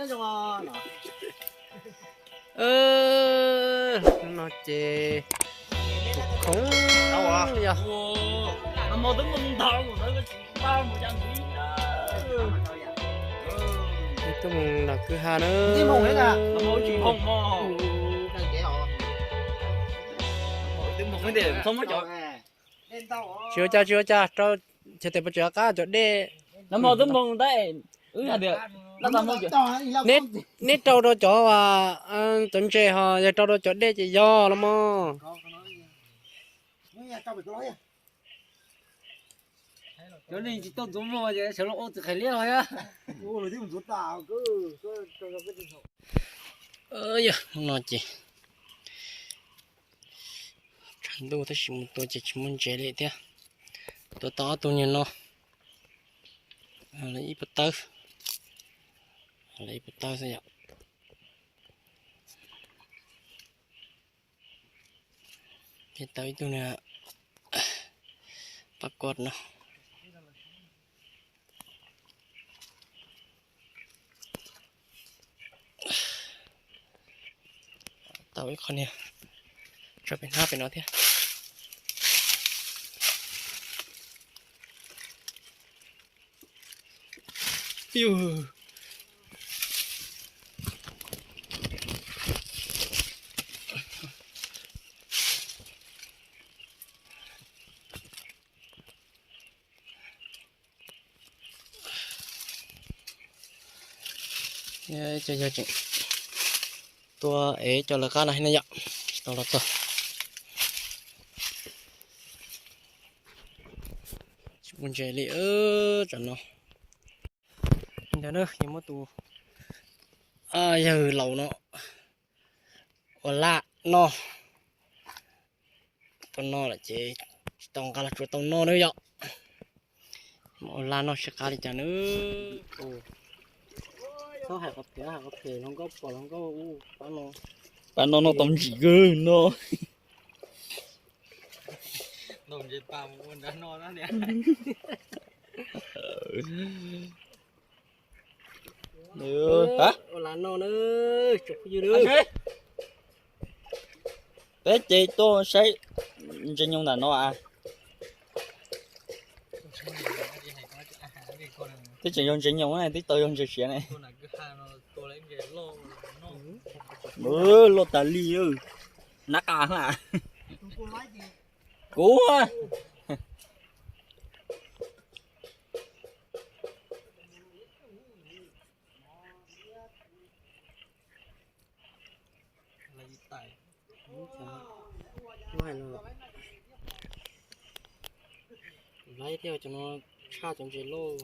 No ces khoom yog tuaj mus nram kwj ha na. Tsis ua cas, tsis ua cas, rau chaw tes puas tseem qab cov dej. Neb rau rau cov, cov ntses ho yog rau rau cov dej ces yog los mog. Cov neeg tsis tau ntxuav muag ces sawv los ua txiv qhais liab los thiab. Yog hnub no ces tshav ntuj tab sis mus tua ces tsis muaj ntses li thiab. Tua tau ob tug nyuag no, lawv ib puas tawb, lawv ib puas tawb xwb yom. Thiab tau ib tug pab kod no. Tau ib qho niag tso pem hnab pem no thiab. Cov yog tseem tua es cov lawv qab no na yom, tsis tau los txog. Tsis muaj ntses li tsam no. Ntawd na yog muab tus yawg laus no ua laj noj. Tau noj lawm ces tsis tau nqa los tsuav tau noj na yom. Ua laj noj sib qab li cas na. Txhob hais qhov phem, hais qhov phem hluas nkauj pom hluas nkauj ua pab no. Pab no noj tau ntsim kawg no. Ua laj noj na, tsoom phooj ywg na. Peb ces tuaj saib ntses nyoog ntawm no as. Twb tseem yog ntses nyoog ne, twb tau yog ntses siav ne. Loj tas li, nab qa hla. Kuv Laiv thiab cov no tshaj cov ntses loj.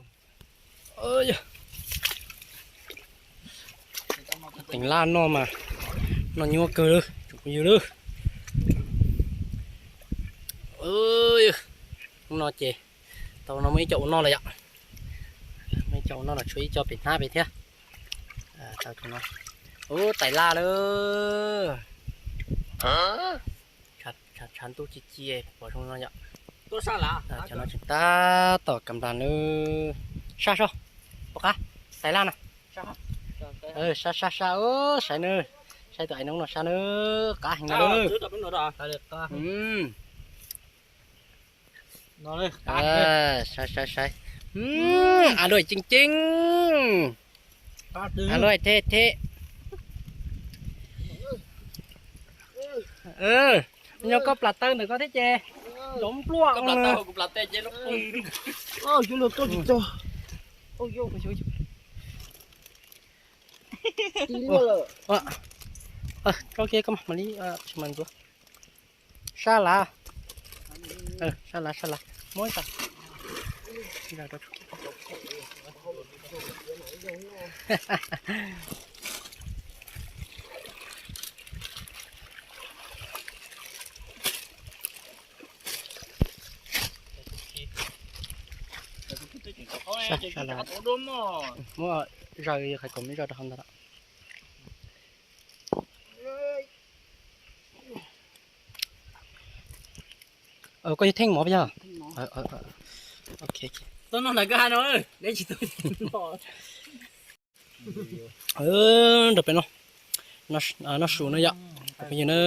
Teem laj noj mas noj nyuaj kawg lawm tsoom phooj ywg lawm. Hnub no ces tau no muaj ib co ua noj lawm yom. Muaj ib co ua noj los tshuav ib co pem hnab pem thiab. Ub, tais laj lawm. Tshav ntuj ci ci pom zoo no yom. Cov no tseem tab tom kam nplas nawb. Sab sab, pom qab, tais laj na. Sab sab sab, saib nawb, saib tus ais noob no sab nawb, qab heev no nawb. Saib saib saib, a luaj ceeb ceeb, a luaj theb theb. Nyob koj plas taw ntawm koj thiab ces nrov npluaj. Rau kiag koj mam li tsis mam ntxuav. Sab lav, sab lav, sab lav, muab ib tag. Sab lav, muab zaws, qhov kom muab zaws rau hauv ntawd lawm. Koj yog Theej mov yog? Ok. Tuaj noj ntawm koj ha no, neb tsis tuaj. Nrog peb noj, noj su no yom. Cov phooj ywg na,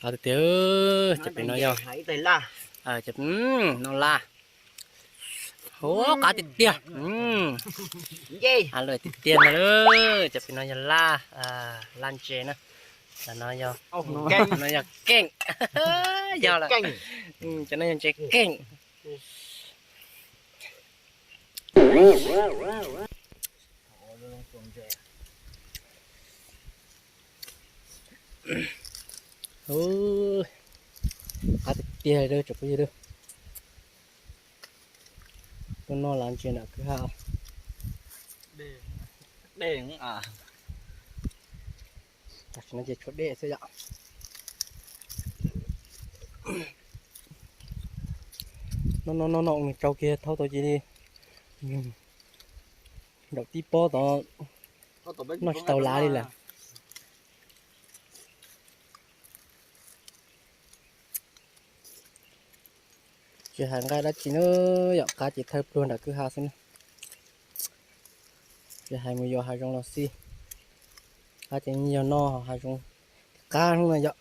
qab tiag tiag. Cov pem no yog, noj laj, ua qab tiag tiag. Lawm tiag tiag no, cov pem no yog laj, laj ntses na. Cov no yog, no yog keej. Yog lawm, cov no yog ntses keej. Qab tiag tiag li tsoom phooj ywg. Tuaj noj laj ntses nram kwj ha. Tam sim no ces tshuav dej xwb yom. Noj noj noj noj mus tsau kiag thaub tau ces li nraum tib pob tod noj tsis tau lav li lawm. Tsis hais nqaij dab tsi na, yom, qab ces thawj pluag nram kwj ha xwb na. Tsis hais mus yos hav zoov los xij, qab ces yog noj hav zoov qab hnub no yom.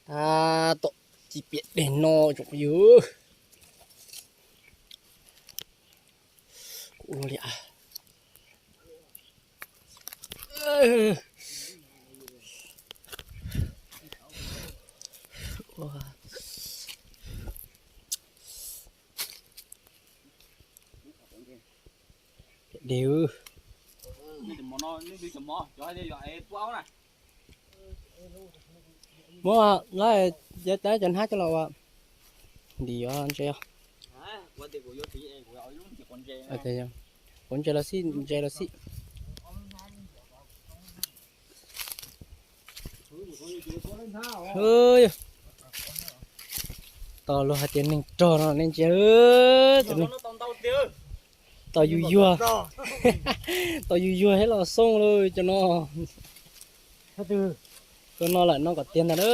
Tab tom ci piam deg no tsoom phooj ywg. Kuv ua li piam deg. Muab lawm, cov hnab coj los ua ntim yuav ntses os. Quav ntses los xij, ntses los xij. Tos luag hais tias neeg rog no nej ntsia, tos yus yuag, tos yus yuag thiab los xoo lawm cov no. Tuaj noj lawm noj kom tiag ntag na.